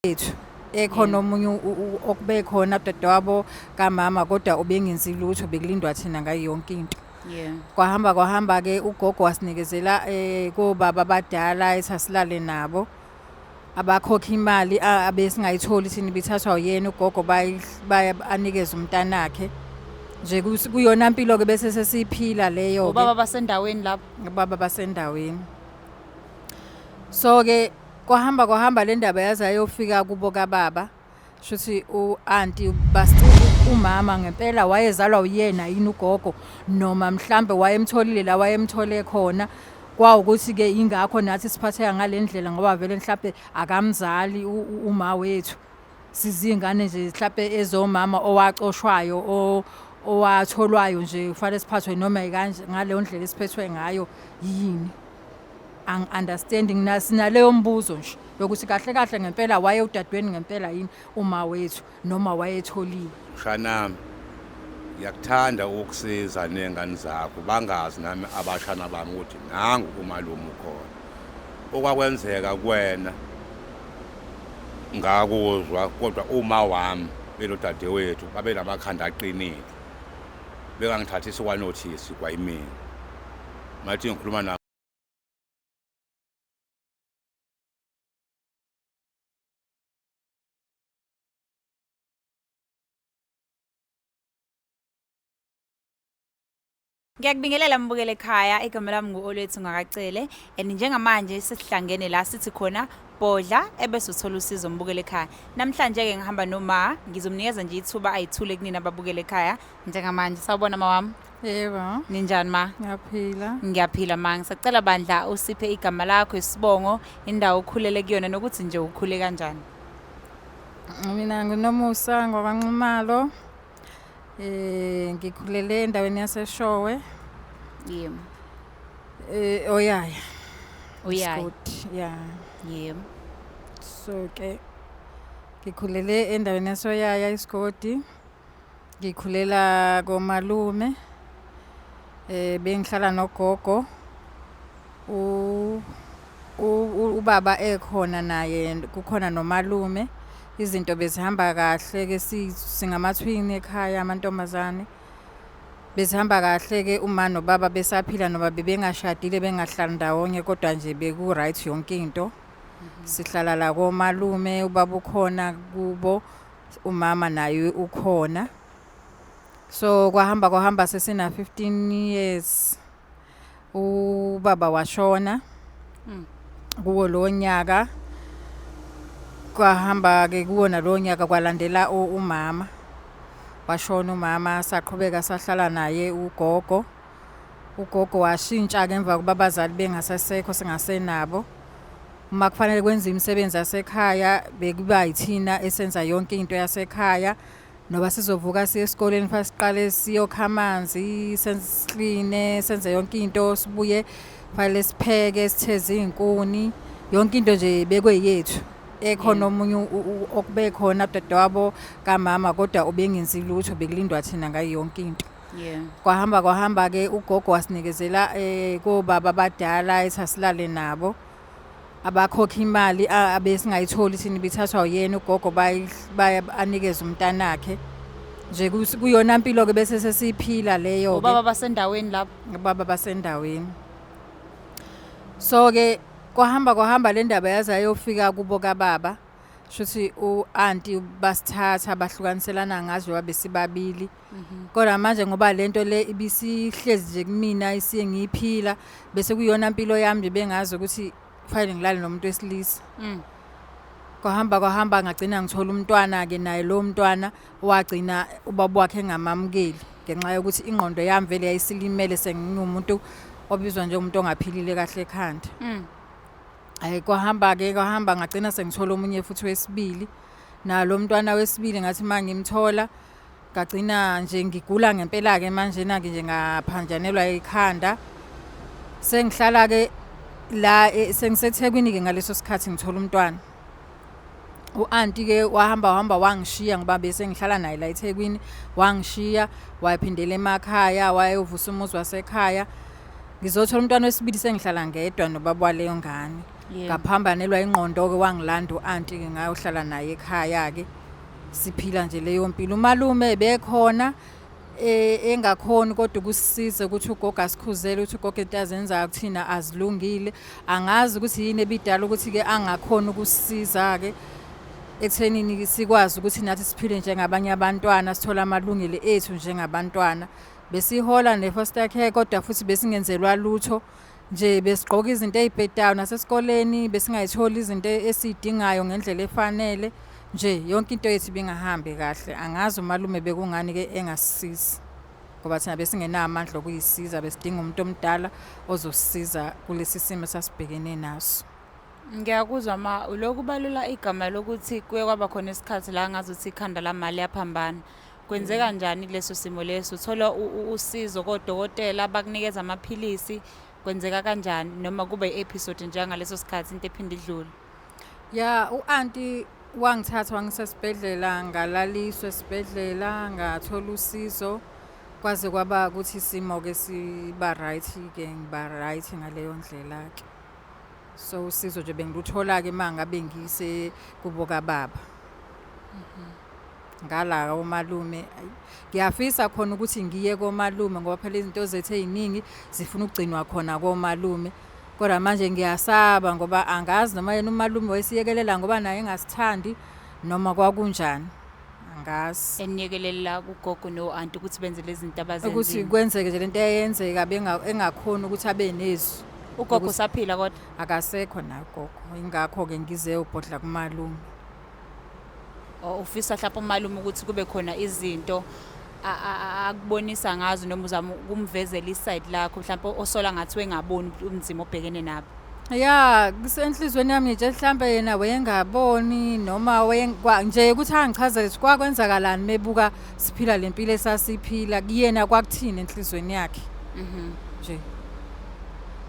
Ethu ekhona omunye okube khona udadewabo kamama kodwa ubengenzi lutho, bekulindwa thina ngayo yonke into. Kwahamba kwahamba-ke ugogo wasinikezela kobaba abadala ethi asilale nabo. Abakhokha imali abesingayitholi thina ibithathwa uyena ugogo anikeze umntanakhe. Nje kuyona mpilo-ke bese sesiyiphila leyo-ke. Obaba basendaweni lapho? Obaba basendaweni. So-ke kwahamba kwahamba le ndaba yaze yayofika kubo kababa. Shuthi u-anti umama ngempela wayezalwa uyena yini ugogo noma mhlambe wayemtholile la wayemthole khona. Kwawukuthi-ke ingakho nathi siphatheka ngale ndlela ngoba vele mhlampe akamzali uma wethu. Sizingane nje mhlampe ezomama owacoshwayo owatholwayo nje kufanele siphathwe noma kanje ngaleyo ndlela esiphethwe ngayo yini. Angi-understanding sinaleyo mbuzo nje yokuthi kahle kahle ngempela waye udadweni ngempela yini uma wethu noma wayetholiwe. Mshanami, ngiyakuthanda ukukusiza ney'ngane zakho bangazi nami abashana bami ukuthi nangu umalume ukhona. Okwakwenzeka kuwena ngakuzwa kodwa uma wami benodadewethu babenamakhanda aqinile bengangithathisi kwanothisi kwayimina. Mathi ngikhuluma nabo Ngiyakubingelela mbukele ekhaya, igama lami ngu-Olwethu Ngakacele and njengamanje sesihlangene la sithi khona bhodla ebese uthola usizo mbukele ekhaya. Namhlanje-ke ngihamba noma ngizomnikeza nje ithuba ayithule kunina ababukele ekhaya. Njengamanje sawubona mawami. Yebo. Ninjani ma? Ngiyaphila. Ngiyaphila ma. Ngisacela bandla usiphe igama lakho, isibongo, indawo okhulele kuyona nokuthi nje ukhule kanjani. Mina nguNomusa ngwakwaNxumalo. Ngikhulele endaweni yaseShowe. Yebo. Oyaya. Oyaya. Isigodi, yeah. Yebo. So ke ngikhulele endaweni yasoyaya isigodi. Ngikhulela komalume. Bengihlala nogogo. Ubaba ekhona naye kukhona nomalume. Izinto bezihamba kahle ke singamathwini ekhaya amantombazane. Bezihamba kahle ke uma nobaba besaphila noma bebengashadile bengahlali ndawonye kodwa nje beku right yonke into. Sihlala la komalume, ubaba ukhona kubo, umama naye ukhona. So kwahamba kwahamba sesina 15 years ubaba washona. Kuwo lo nyaka kwahamba ke kuwona lo nyaka kwalandela umama. Washona umama, saqhubeka sahlala naye ugogo. Ugogo washintsha ke emva kuba abazali bengasasekho singasenabo. Uma kufanele kwenziwe imisebenzi yasekhaya bekuba yithina esenza yonke into yasekhaya. Noba sizovuka siye esikoleni kufanele siqale siyokha amanzi, sikline, senze yonke into, sibuye kufanele sipheke, sitheze iy'nkuni. Yonke into nje bekweyethu. Ekhona omunye okube khona udadewabo kamama kodwa ubengenzi lutho, bekulindwa thina ngayo yonke into. Kwahamba kwahamba ke ugogo wasinikezela kobaba abadala ethi asilale nabo. Abakhokha imali abesingayitholi thina ibithathwa uyena ugogo anikeze umntanakhe. Nje kuyona mpilo ke bese sesiyiphila leyo ke. Obaba basendaweni lapho? Obaba basendaweni. So ke kwahamba kwahamba le ndaba yaze yayofika kubo kababa. Shuthi u-anti basithatha bahlukaniselana ngazo njengoba besibabili. Kodwa manje ngoba lento le ibisihlezi nje kumina isiye ngiyiphila bese kuyona impilo yami nje bengazi ukuthi kufanele ngilale nomuntu wesilisa. Kwahamba kwahamba ngagcina ngithola umntwana ke naye lo mntwana wagcina ubaba wakhe engamamukeli ngenxa yokuthi ingqondo yami vele yayisilimele sengingumuntu obizwa njengomuntu ongaphilile kahle ekhanda. Hayi kwahamba ke kwahamba ngagcina sengithola omunye futhi wesibili. Nalo mntwana wesibili ngathi mangimthola ngagcina nje ngigula ngempela ke manje na ke nje ngaphanjanelwa ikhanda. Sengihlala ke la sengiseThekwini ke ngaleso sikhathi ngithola umntwana. U-anti ke wahamba wahamba wangishiya ngoba bese ngihlala naye la eThekwini, wangishiya waphindela emakhaya wayovusa umuzi wasekhaya. Ngizothola umntwana wesibili sengihlala ngedwa nobaba waleyo ngane. Ngaphambanelwa ingqondo-ke, wangilanda u-anti-ke, ngayohlala naye ekhaya-ke. Siphila nje leyo mpilo. Umalume bekhona engakhoni kodwa ukusisiza ukuthi ugogo asikhuzele ukuthi ugogo into azenzayo kuthina azilungile. Angazi ukuthi yini ebidala ukuthi-ke angakhoni ukusisiza-ke ekuthenini sikwazi ukuthi nathi siphile njengabanye abantwana, sithole amalungelo ethu njengabantwana. Besihola ne-foster care kodwa futhi besingenzelwa lutho nje, besigqoka izinto ey'bhedayo, nasesikoleni besingayitholi izinto esiy'dingayo ngendlela efanele nje. Yonke into yethu ibingahambi kahle. Angazi umalume bekungani-ke engasisizi, ngoba thina besingenawo amandla okuyisiza, besidinga umuntu omdala ozosisiza kulesi simo esasibhekene naso. Ngiyakuzwa ma, ulokhu ubalula igama lokuthi kuye kwaba khona isikhathi la ngazuthi ikhanda lamali liyaphambana. Kwenzeka kanjani kuleso simo leso? Uthola usizo kodokotela bakunikeza amaphilisi, kwenzeka kanjani? Noma kube i-episode njengaleso sikhathi into ephinde idlule? Ya, u-anti wangithatha wangisa esibhedlela, ngalaliswa esibhedlela, ngathola usizo kwaze kwaba ukuthi isimo-ke siba right-ke, ngiba right ngaleyo ndlela-ke. So usizo nje bengiluthola-ke uma ngabe ngise kubo kababa. Ngala komalume, ngiyafisa khona ukuthi ngiye komalume ngoba phela izinto zethu ey'ningi zifuna ukugcinwa khona komalume. Kodwa manje ngiyasaba ngoba angazi noma yena umalume wayesiyekelela ngoba naye engasithandi noma kwakunjani, angazi. Eniyekelela kugogo no-anti ukuthi benze lezi zinto Ukuthi abazenzile. kwenzeke nje lento eyenzeka engakhoni ukuthi abe nezwi. Ugogo usaphila kodwa? Akasekho naye ugogo, ingakho-ke ngize ubhodla kumalume. Ufisa mhlawumbe umalume ukuthi kube khona izinto akubonisa ngazo noma uzama ukumvezela iside lakho mhlawumbe osola ngathi wengaboni ubunzima obhekene nabo? Ya, kusenhlizweni yami nje mhlambe yena wayengaboni noma nje ukuthi angichazele ukuthi kwakwenzakalani mebuka siphila lempilo esasiphila, kuyena kwakuthini enhlizweni yakhe. Nje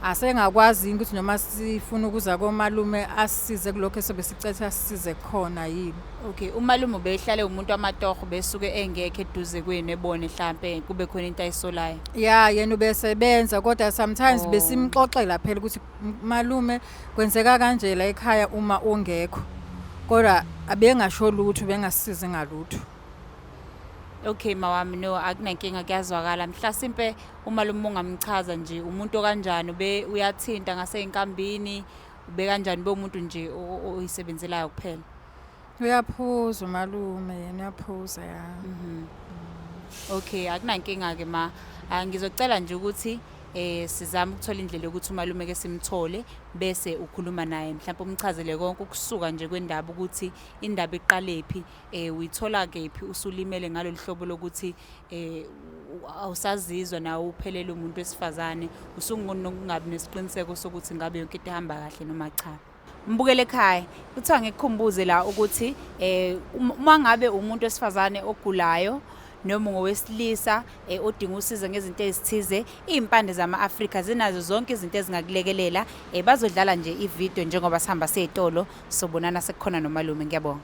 asengakwazi ukuthi noma sifuna ukuza komalume asisize kulokho esobe sicethe asisize khona yini. Okay, umalume ubehlale umuntu amatoho besuke engekho eduze kwenu ebone mhlambe kube khona into ayisolayo. Ya, yena ubesebenza kodwa sometimes besimxoxela phela ukuthi malume kwenzeka kanje la ekhaya uma ungekho. Kodwa abengasho lutho, bengasisizi ngalutho. Okay mawami, no akunankinga, kuyazwakala. Mhlasimpe umalume ungamchaza nje umuntu okanjani, ube uyathinta ngasey'nkambini, ube kanjani, ube umuntu nje oyisebenzelayo kuphela? Uyaphuza umalume, yena uyaphuza ya. Okay, akunankinga-ke ma. Ngizocela nje ukuthi sizame ukuthola indlela yokuthi umalume ke simthole bese ukhuluma naye, mhlawumbe umchazele konke ukusuka nje kwendaba ukuthi indaba iqalephi, uyithola kephi usulimele ngalolu hlobo lokuthi awusazizwa nawe uphelele umuntu wesifazane, usungonokungabi nesiqiniseko sokuthi ngabe yonke into ihamba kahle noma cha. Mbukele ekhaya, kuthiwa ngikukhumbuze la ukuthi uma ngabe umuntu wesifazane ogulayo noma ngowesilisa odinga usizo ngezinto ezithize, iy'mpande zama-Afrika zinazo zonke izinto ezingakulekelela. Bazodlala nje ividiyo njengoba sihamba sey'tolo, sobonana sekukhona nomalume. Ngiyabonga.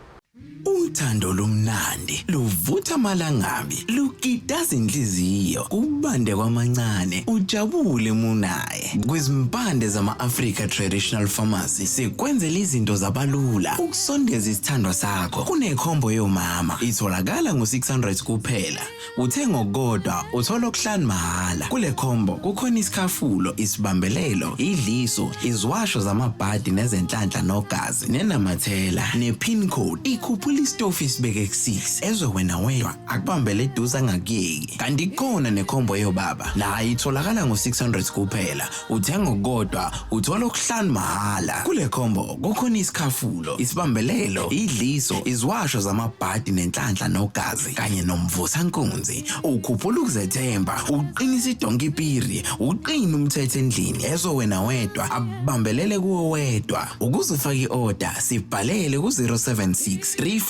Uthando lumnandi luvutha amalangabi lukidaza inhliziyo kubande kwamancane ujabule munaye. Kwizimpande zama-Africa Traditional Pharmacy sikwenzela izinto zabalula ukusondeza isithandwa sakho. Kunekhombo yomama itholakala ngo-600 kuphela. Uthenga okukodwa uthola okuhlanu mahhala. Kule khombo kukhona isikhafulo, isibambelelo, idliso, iziwasho zamabhadi nezenhlanhla nogazi, nenamathela, ne-pin code. Ikhuphula isitofu isibeke ku-6 ezwe wena wedwa akubambele eduze angakuyeki. Kanti kukhona nekhombo yobaba nayo itholakala ngo-600 kuphela. Uthenga okukodwa uthola okuhlanu mahhala. Kule khombo kukhona isikhafulo, isibambelelo, idliso, iziwasho zamabhadi nenhlanhla nogazi kanye nomvusankunzi. Ukhuphula ukuzethemba, uqinisa idonki piri, uqina umthetho endlini ezwe wena wedwa abambelele kuwe wedwa. Ukuze ufake i-order sibhalele ku-076 349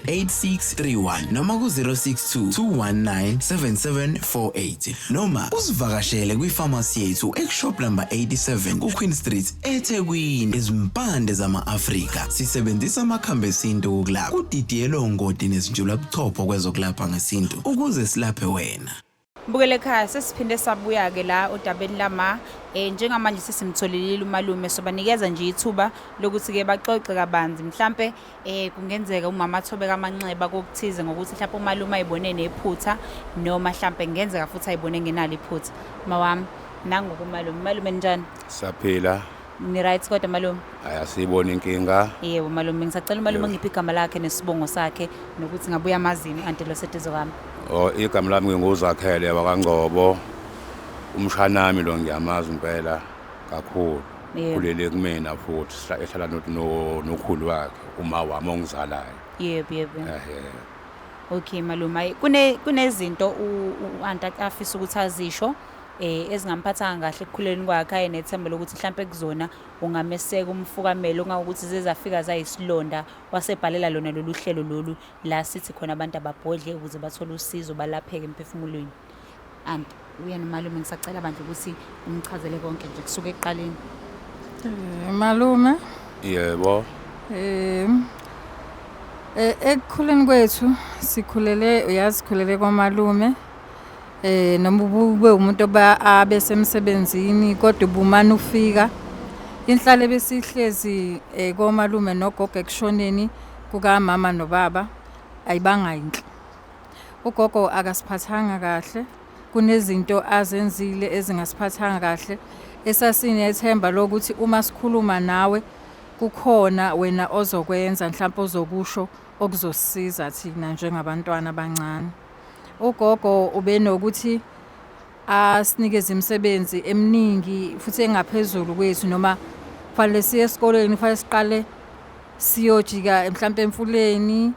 8631 noma ku-062 219 7748 noma usivakashele kwifamasi yethu ekushop number 87 ku-Queen Street eThekwini. Izimpande zama-Afrika sisebenzisa amakhambi esintu ukulapha, kudidiyelwe ongoti nezinjulabuchopho kwezokulapha ngesintu ukuze silaphe wena. Mbukele ekhaya, sesiphinde sabuya-ke la odabeni lama njengamanje sesimtholelile umalume, sobanikeza nje ithuba lokuthi-ke baxoxe kabanzi. Mhlampe kungenzeka umama athobeka amanxeba kokuthize ngokuthi mhlampe umalume ayibone nephutha, noma mhlampe kungenzeka futhi ayibone engenalo iphutha. Mawami, nangoku umalume. Malume, ninjani? Saphila. Ni-right kodwa, malume? Ayasibona inkinga. Yebo malume, ngisacela umalume angiphe igama lakhe nesibongo sakhe nokuthi ngabuya amazini u-anti lo seduze kwami. Oh, igama lami nginguZakhele wakaNgcobo. Umshanami lo ngiyamazi impela kakhulu. Khulele kumina futhi ehlala nokhulu wakhe, uma wami ongizalayo. Yebo yebo. Ehhe. Okay malume, ayi, kunezinto u-anti afisa ukuthi azisho ezingamphathanga kahle ekukhuleni kwakhe, aye nethemba lokuthi mhlampe kuzona ungameseka umfukamelo ongakuthi zezafika zayisilonda, wasebhalela lona lolu hlelo lolu la sithi khona abantu ababhodle ukuze bathole usizo balapheke emphefumulweni. Anti, uyena umalume, ngisacela bandla ukuthi umchazele konke nje kusuka ekuqaleni. Malume. Yebo. Ekukhuleni kwethu sikhulele, uyazi, sikhulele kwamalume. Noma ube umuntu oba abesemsebenzini kodwa ubumane ufika. Inhlalo ebesihlezi komalume nogogo ekushoneni kukamama nobaba ayibanga yinhle. Ugogo akasiphathanga kahle, kunezinto azenzile ezingasiphathanga kahle. Esasinethemba lokuthi uma sikhuluma nawe kukhona wena ozokwenza, mhlawumbe ozokusho okuzosisiza thina njengabantwana abancane. Ugogo ubenokuthi asinikeze imisebenzi eminingi futhi engaphezulu kwethu, noma kufanele siye esikoleni kufanele siqale siyojika mhlawumbe emfuleni,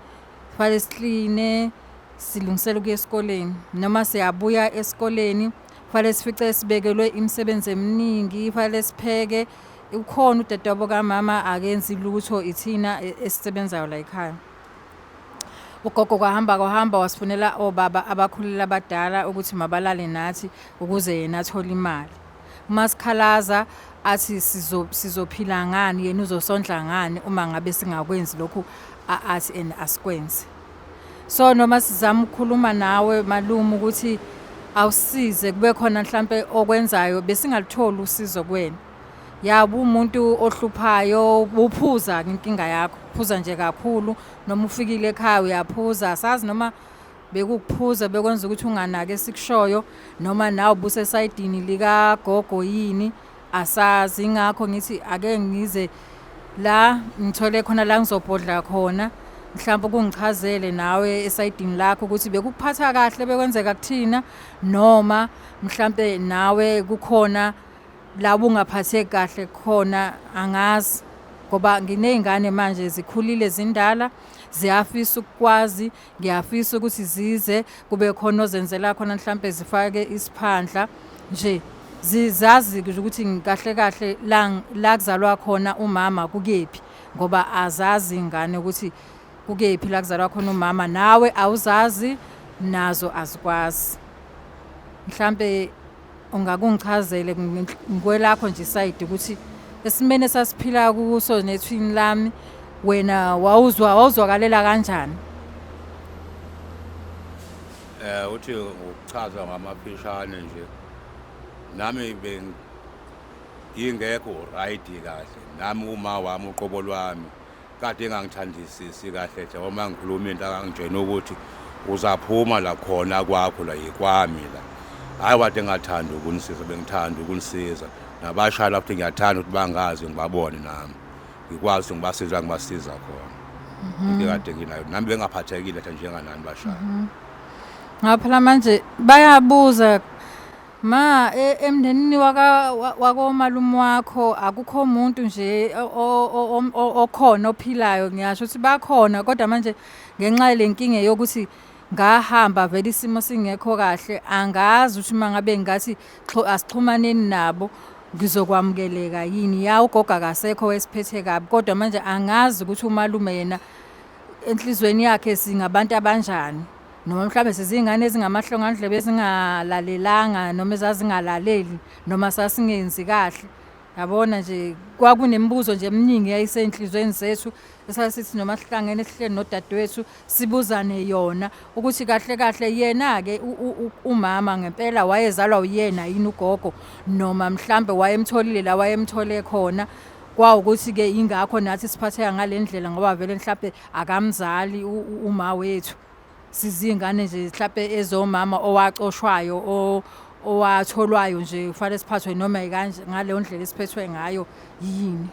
kufanele sikline silungisele ukuya esikoleni, noma siyabuya esikoleni kufanele sifice sibekelwe imisebenzi eminingi, kufanele sipheke. Ukhona udadewabo kamama akenzi lutho, ithina esisebenzayo la ekhaya. Ugogo kwahamba kwahamba wasifunela obaba abakhulile abadala ukuthi mabalale nathi ukuze yena athole imali. Uma sikhalaza athi sizophila ngani, yena uzosondla ngani uma ngabe singakwenzi lokhu athi and asikwenzi. So noma sizama ukukhuluma nawe malume ukuthi awusize kube khona mhlambe okwenzayo, besingalutholi usizo kuwena. Yabo umuntu ohluphayo, uphuza inkinga yakho, uphuza nje kakhulu, noma ufikile ekhaya uyaphuza, asazi noma bekukuphuza bekwenza ukuthi unganaki esikushoyo noma nawe ubusesayidini likagogo yini, asazi. Ingakho ngithi ake ngize la ngithole khona la ngizobhodla khona, mhlawumbe ukungichazele nawe esayidini lakho ukuthi bekukuphatha kahle bekwenzeka kuthina, noma mhlambe nawe kukhona la ubungaphatheki kahle khona, angazi. Ngoba nginey'ngane manje zikhulile zindala, ziyafisa ukukwazi, ngiyafisa ukuthi zize kube khona ozenzela khona mhlambe zifake isiphandla nje, zizazi nje ukuthi kahle kahle la kuzalwa khona umama kukephi, ngoba azazi ingane ukuthi kukephi la kuzalwa khona umama, nawe awuzazi nazo azikwazi. Mhlambe ungakungichazele ngikwelakho nje isayidi ukuthi esimene sasiphila kuso nethwini lami wena wawuzwakalela kanjani? Uthi ngokuchaza ngamafishane nje, nami bengingekho right kahle, nami uma wami uqobo lwami kade engangithandisisi kahle nje, uma ngikhuluma into akangitshena ukuthi uzaphuma la khona kwakho la yikwami la. Hhayi, wade engathandi ukunisiza, bengithanda ukunisiza nabashaya futhi ngiyathanda ukuthi bangazi ngibabone nami ngikwazi ukuthi ngibasize la ngibasiza khona. Into ekade nginayo nami bengaphathekile nje njenganani bashaya. Ngoba phela manje bayabuza ma emndenini wakomalume wakho akukho umuntu nje okhona ophilayo. Ngiyasho ukuthi bakhona, kodwa manje ngenxa yale nkinga yokuthi ngahamba vele isimo singekho kahle, angazi ukuthi uma ngabe ngathi asixhumaneni nabo ngizokwamukeleka yini. Ya, ugogo akasekho wesiphethe kabi, kodwa manje angazi ukuthi umalume yena enhlizweni yakhe singabantu abanjani, noma mhlawumbe sizingane ezingamahlongandlebe ezingalalelanga noma ezazingalaleli noma sasingenzi kahle. Yabona nje kwakunemibuzo nje eminingi yayisenhlizweni zethu esasithi noma sihlangene sihleli nodadewethu sibuzane yona ukuthi kahle kahle yena-ke umama ngempela wayezalwa uyena yini ugogo noma mhlambe wayemtholile la wayemthole khona. Kwawukuthi-ke ingakho nathi siphatheka ngale ndlela ngoba vele mhlampe akamzali uma wethu. Sizingane nje mhlampe ezomama owacoshwayo owatholwayo nje kufanele siphathwe noma kanje ngaleyo ndlela esiphethwe ngayo yini.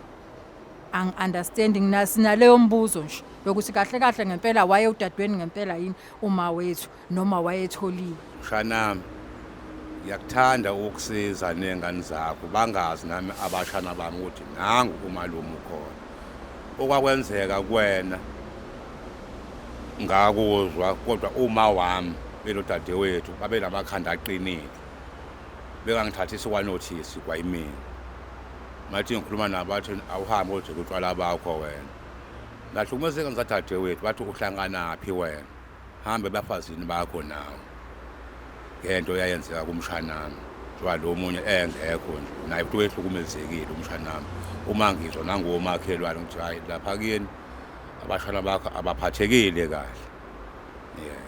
Angi-understandi sinaleyo mbuzo nje yokuthi kahle kahle ngempela waye udadweni ngempela yini uma wethu noma wayetholiwe. Mshanami, ngiyakuthanda ukukusiza ney'ngane zakho bangazi nami abashana bami ukuthi nangu umalume ukhona. Okwakwenzeka kuwena ngakuzwa kodwa uma wami benodadewethu babenamakhanda aqinile bengangithathisi kwanothisi kwayimina. Mathi ngikhuluma nabo bathi awuhambe ojike utshwala bakho wena. Ngahlukumezeka ngizadadewethu bathi uhlanganaphi wena, hambe ebafazini bakho nawe ngento eyayenzeka kumshanami njengoba lo munye engekho nje naye futhi wehlukumezekile umshanami. Uma ngizwa nangomakhelwane ukuthi hhayi lapha kuyeni abashana bakho abaphathekile kahle. Yebo.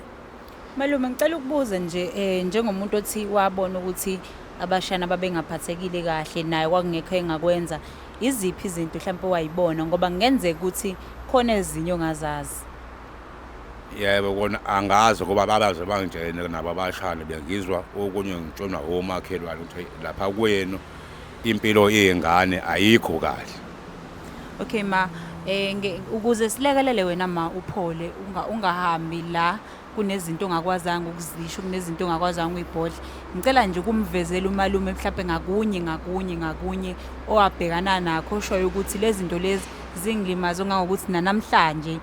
Malume ngicela ukubuza nje njengomuntu othi wabona ukuthi abashana babengaphathekile kahle naye kwakungekho engakwenza, iziphi izinto mhlawumbe owayibona ngoba kungenzeka ukuthi khona ezinye ongazazi? Yebo kona angazi ngoba babaze bangitshene nabo abashana bengizwa okunye ngitshenwa omakhelwane ukuthi lapha kwenu impilo yey'ngane ayikho kahle. Okay ma, ukuze silekelele wena ma uphole ungahambi la kunezinto ongakwazanga ukuzisho, kunezinto ongakwazanga ukuyibhodla. Ngicela nje ukumvezela umalume mhlawumbe ngakunye ngakunye ngakunye owabhekana nakho oshoyo ukuthi lezi zinto lezi zingilimaze ngangokuthi nanamhlanje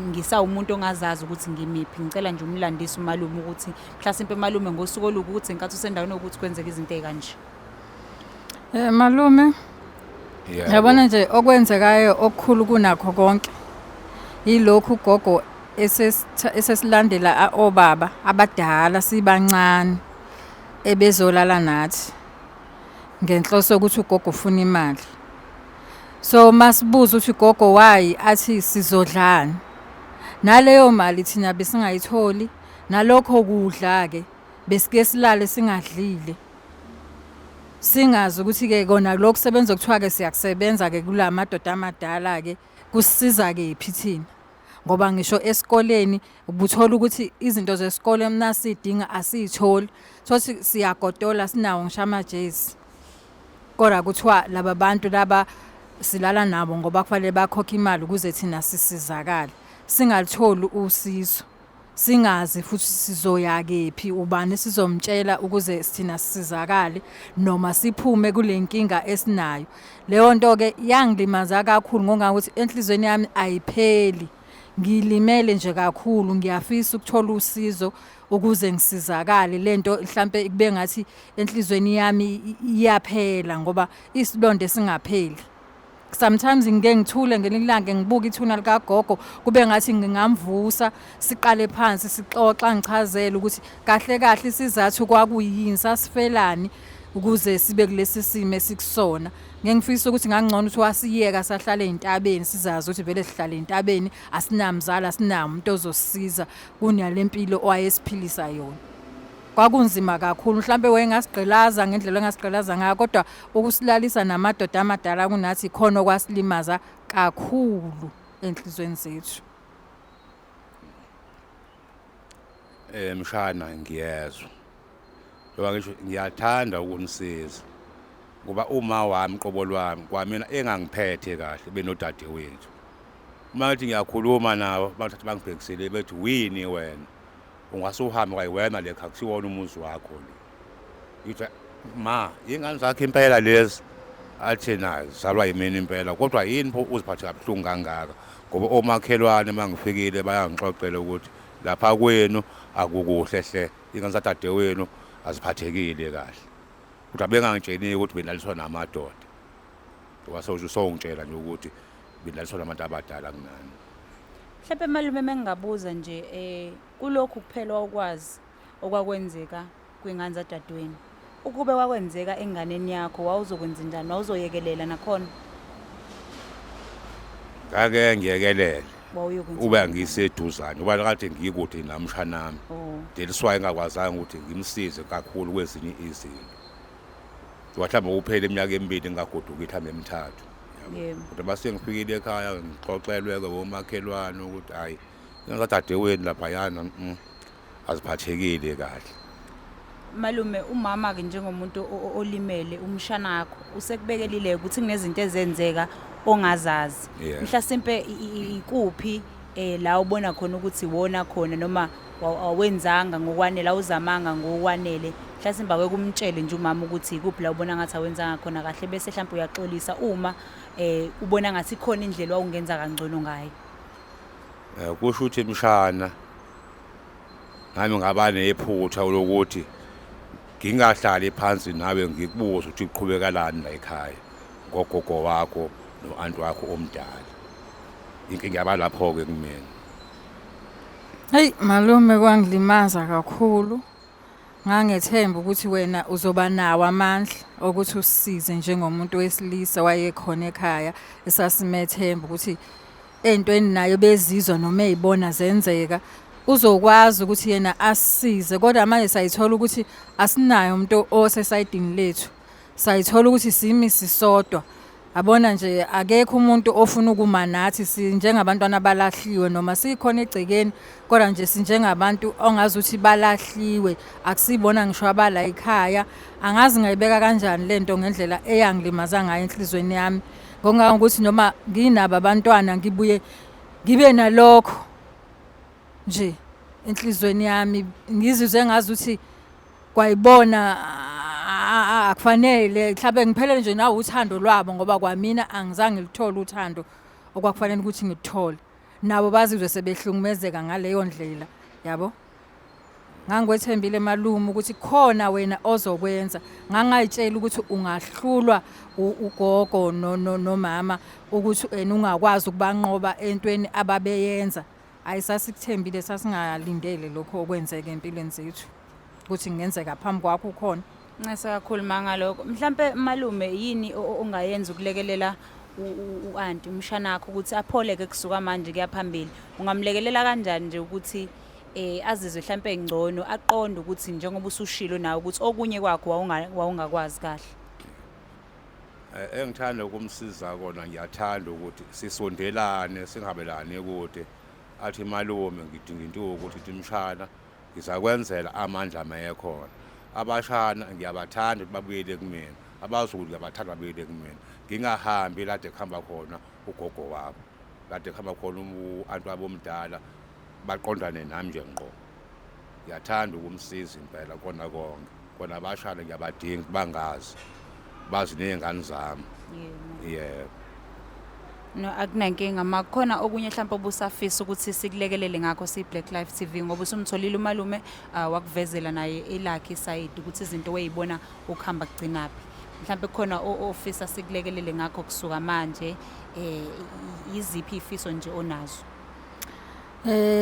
ngisawumuntu ongazazi ukuthi ngimiphi. Ngicela nje umlandise umalume ukuthi mhlasimpe malume ngosuku olukuthi ngenkathi usendaweni yokuthi kwenzeka izinto ey'kanje. Malume, Yebo. yabona nje okwenzekayo okukhulu kunakho konke yilokhu ugogo esesilandela obaba abadala sibancane ebezolala nathi ngenhloso yokuthi ugogo ufuna imali. So masibuza ukuthi gogo why athi sizodlani. Naleyo mali thina besingayitholi nalokho kudla ke besike silale singadlile. Singazi ukuthi ke kona lokhu sebenza kuthiwa ke siyakusebenza ke kulamadoda amadala ke kusisiza kephi thina. Ngoba ngisho esikoleni ubuthola ukuthi izinto zesikole mnasidinga asiyitholi. Thothi siyagodola sinawo ngisho amajezi. Kodwa kuthiwa laba bantu laba silala nabo ngoba kufanele bakhokhe imali ukuze thina sisizakale. Singalitholi usizo. Singazi futhi sizoya kephi ubani sizomtshela ukuze thina sisizakale noma siphume kule nkinga esinayo. Leyo nto ke yangilimaza kakhulu ngokuthi enhlizweni yami ayipheli. Ngilimele nje kakhulu ngiyafisa ukuthola usizo ukuze ngisizakale lento mhlambe kube ngathi enhlizweni yami iyaphela ngoba isilonda esingapheli. Sometimes ngike ngithule ngelinye ilanga ngibuka ithuna likagogo kube ngathi ngingamvusa siqale phansi sixoxa ngichazele ukuthi kahle kahle isizathu kwakuyini sasifelani ukuze sibe kulesi simo esikusona. Ngeke ngifisa ukuthi ngangcono ukuthi wasiyeka sahlala ey'ntabeni sizazi ukuthi vele sihlala ey'ntabeni asinamzali asinawo umuntu ozosisiza kunale mpilo owayesiphilisa yona. Kwakunzima kakhulu mhlambe wayengasigqilaza ngendlela engasigqilaza ngayo kodwa ukusilalisa namadoda amadala kunathi khona okwasilimaza kakhulu enhlizweni zethu. Mshana ngiyezwa. Njengoba ngisho ngiyathanda ukunisiza. Ngoba uma wami qobo lwami kwamina engangiphethe kahle benodadewethu. Uma ngithi ngiyakhuluma nabo bathatha bangibhekisele bethi wini wena. Ungase uhambe kwayiwena lekha kusiwona umuzi wakho lo. Ngithi ma ingane zakhe impela lezi athi na zalwa yimina impela kodwa yini pho uziphathe kabuhlungu kangaka ngoba omakhelwane mangifikile bayangixoxela ukuthi lapha kwenu akukuhle hle ingane zadadewenu aziphathekile kahle. Kodwa bengangitsheni ukuthi benaliswa namadoda. Ngoba sewungitshela nje ukuthi benaliswa nabantu abadala kunani. Mhlawumbe malume mengingabuza nje kulokhu kuphela wawukwazi okwakwenzeka kwingane zadadewenu. Ukube kwakwenzeka enganeni yakho wawuzokwenzenjani? Wawuzoyekelela nakhona? Ngake ngiyekelele. Wawuyokwenza Ube ngiseduzane uba kade ngikude namshanami. Oh. That's why ngingakwazanga ukuthi ngimsize kakhulu kwezinye izinto. Mhlawumbe kuphela iminyaka emibili ngingagoduki mhlawumbe emithathu. Yebo. Kodwa base ngifikile ekhaya ngixoxelwe-ke womakhelwane ukuthi hhayi ngingadadewenu laphayana aziphathekile kahle. Malume, umama ke njengomuntu olimele umshanakho usekubekelile ukuthi kunezinto ezenzeka ongazazi. Mhlasimpe ikuphi la ubona khona ukuthi wona khona noma awenzanga ngokwanele, awuzamanga ngokwanele? Mhlasimbe ake kumtshele nje umama ukuthi ikuphi la ubona ngathi awenzanga khona kahle, bese mhlawumbe uyaxolisa uma ubona ngathi khona indlela wawungenza kangcono ngayo. Kusho ukuthi mshana nami ngaba nephutha lokuthi ngingahlali phansi nawe ngikubuze ukuthi kuqhubekalani la ekhaya ngogogo wakho no-anti wakho omdala. Inkinga yaba lapho-ke kumina. Heyi malume, kwangilimaza kakhulu. Ngangethemba ukuthi wena uzoba nawo amandla okuthi usisize njengomuntu wesilisa wayekhona ekhaya, esasimethemba ukuthi ey'ntweni naye bezizwa noma ey'bona zenzeka uzokwazi ukuthi yena asisize, kodwa manje sayithola ukuthi asinaye umuntu osesayidini lethu. Sayithola ukuthi simi sisodwa. Yabona nje akekho umuntu ofuna ukuma nathi, sinjengabantwana abalahliwe noma sikhona egcekeni, kodwa nje sinjengabantu ongazuthi balahliwe, akusibona ngisho abala ekhaya. Angazi ngayibeka kanjani lento ngendlela eyangilimaza ngayo enhlizweni yami, ngokungangokuthi noma nginabo abantwana ngibuye ngibe nalokho nje enhlizweni yami, ngizizwe ngazuthi kwayibona akufanele mhlawumbe ngiphelele nje nawo uthando lwabo, ngoba kwamina angizange ngilithole uthando okwakufanele ukuthi ngikuthole. Nabo bazizwe sebehlukumezeka ngaleyo ndlela, yabo. Ngangikwethembile malume ukuthi khona wena ozokwenza. Ngangayitshela ukuthi ungahlulwa ugogo nomama ukuthi wena ungakwazi ukubanqoba entweni ababeyenza. Hayi, sasikuthembile, sasingalindele lokho okwenzeka empilweni zethu ukuthi kungenzeka phambi kwakho ukhona. Ncese kakhulu mangalokho. Mhlambe malume, yini ongayenza ukulekelela u-anti umshanakho ukuthi apholeke kusuka manje kuya phambili? Ungamlekelela kanjani nje ukuthi azizwe mhlambe ngcono, aqonde ukuthi njengoba usushilo nawe ukuthi okunye kwakho wawungakwazi kahle? Engithanda ukumsiza kona, ngiyathanda ukuthi sisondelane, singabelani kude. Athi malume ngidinga into ukuthi ithi mshana ngizakwenzela amandla mayekhona. Abashana ngiyabathanda ukuthi babuyele kumina, abazukulu ngiyabathanda babuyele kumina. Ngingahambi lade kuhamba khona ugogo wabo, lade kuhamba khona u-anti wabo omdala, baqondane nami nje ngqo. Ngiyathanda ukumsiza impela kona konke. Kona abashana ngiyabadinga bangazi, bazi ney'ngane zami. Yebo. No, akunankinga. Makukhona okunye mhlawumbe obusafisa ukuthi sikulekelele ngakho siyi-Black Life TV, ngoba usumtholile umalume, wakuvezela naye elakhe isayidi ukuthi izinto weyibona ukuhamba kugcinaphi. Mhlawumbe kukhona ofisa sikulekelele ngakho kusuka manje, yiziphi izifiso nje onazo?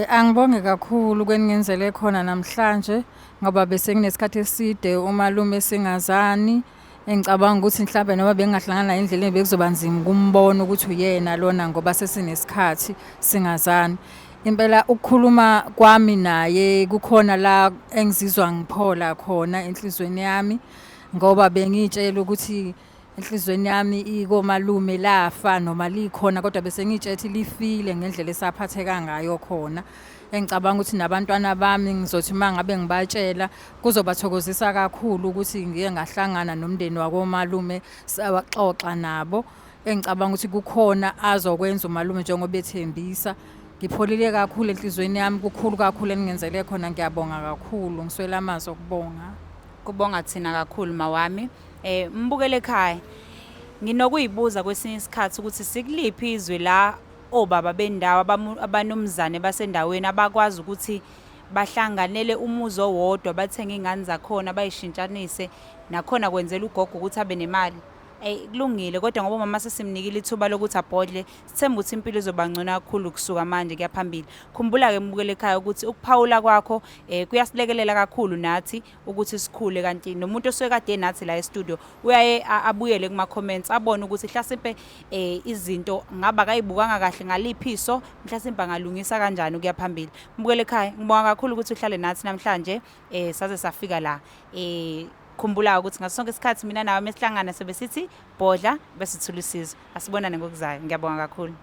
Angibonge kakhulu kweningenzele khona namhlanje, ngoba bese kunesikhathi eside umalume singazani. Engicabanga ukuthi mhlawumbe noma bengingahlangana naye endleleni bekuzoba nzima ukumbona ukuthi uyena lona, ngoba sesinesikhathi singazani. Impela ukukhuluma kwami naye kukhona la engizizwa ngiphola khona enhlizweni yami, ngoba bengiyitshela ukuthi enhlizweni yami ikomalume lafa noma likhona, kodwa bese ngiyitshela ukuthi lifile ngendlela esaphatheka ngayo khona. Engicabanga ukuthi nabantwana bami ngizothi uma ngabe ngibatshela kuzobathokozisa kakhulu ukuthi ngiye ngahlangana nomndeni wakomalume sawaxoxa nabo. Engicabanga ukuthi kukhona azokwenza umalume njengoba ethembisa. Ngipholile kakhulu enhlizweni yami, kukhulu kakhulu eningenzele khona, ngiyabonga kakhulu, ngiswele amazwi okubonga. Kubonga thina kakhulu mawami. Mbukele ekhaya, nginokuyibuza kwesinye isikhathi ukuthi sikuliphi izwe la obaba bendawo abanomzane basendaweni abakwazi ukuthi bahlanganele umuzi owodwa, bathenge iy'ngane zakhona bayishintshanise, nakhona kwenzela ugogo ukuthi abe nemali. Kulungile kodwa ngoba umama sesimnikile ithuba lokuthi abhodle, sithemba ukuthi impilo izoba ngcono kakhulu kusuka manje kuya phambili. Khumbula-ke mbukeli ekhaya ukuthi ukuphawula kwakho kuyasilekelela kakhulu nathi ukuthi sikhule, kanti nomuntu osuke kade nathi la e-studio uyaye abuyele kuma-comments abone ukuthi hlasimpe izinto ngaba akayibukanga kahle ngaliphi iso, mhlasimpe angalungisa kanjani ukuya phambili. Mbukeli ekhaya, ngibonga kakhulu ukuthi uhlale nathi namhlanje saze safika la. Khumbula ukuthi ngaso sonke isikhathi mina nawe mesihlangana sobe sithi bhodla bese sithola usizo. Asibonane ngokuzayo. Ngiyabonga kakhulu.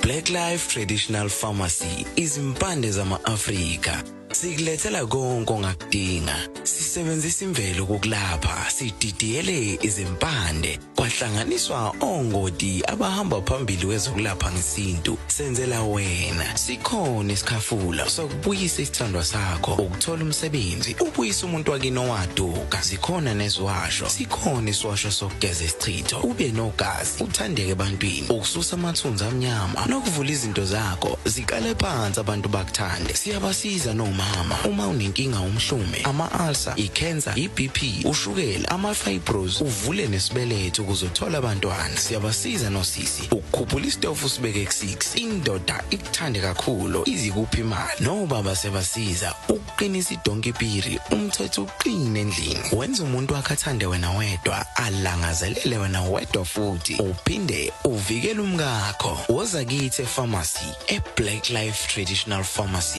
Black Life Traditional Pharmacy, izimpande zama-Afrika. Sikulethela konke ongakudinga. Sisebenzisa imvelo ukulapha, sididiyele izimpande, kwahlanganiswa ongoti abahamba phambili kwezokulapha ngesintu. Senzela wena. Sikhona isikhafula sokubuyisa isithandwa sakho, ukuthola umsebenzi, ubuyisa umuntu wakini owaduka. Zikhona neziwasho. Sikhona isiwasho sokugeza isichitho, ube nogazi, uthandeke ebantwini, ukususa amathunzi amnyama nokuvula izinto zakho ziqale phansi abantu bakuthande. Siyabasiza nomama uma unenkinga umhlume, ama-ulcer, i-cancer, i-BP, ushukela, ama-fibros, uvule nesibeletho ukuze uthole abantwana. Siyabasiza nosisi ukukhuphula isitofu usibeke ku-6, indoda ikuthande kakhulu izikuphi imali. Nobaba siyabasiza ukuqinisa idonki piri, umthetho uqine endlini, wenza umuntu wakhe athande wena wedwa, alangazelele wena wedwa, futhi uphinde uvikele umkakho. Woza kithi e-pharmacy, e-Black Life Traditional Pharmacy.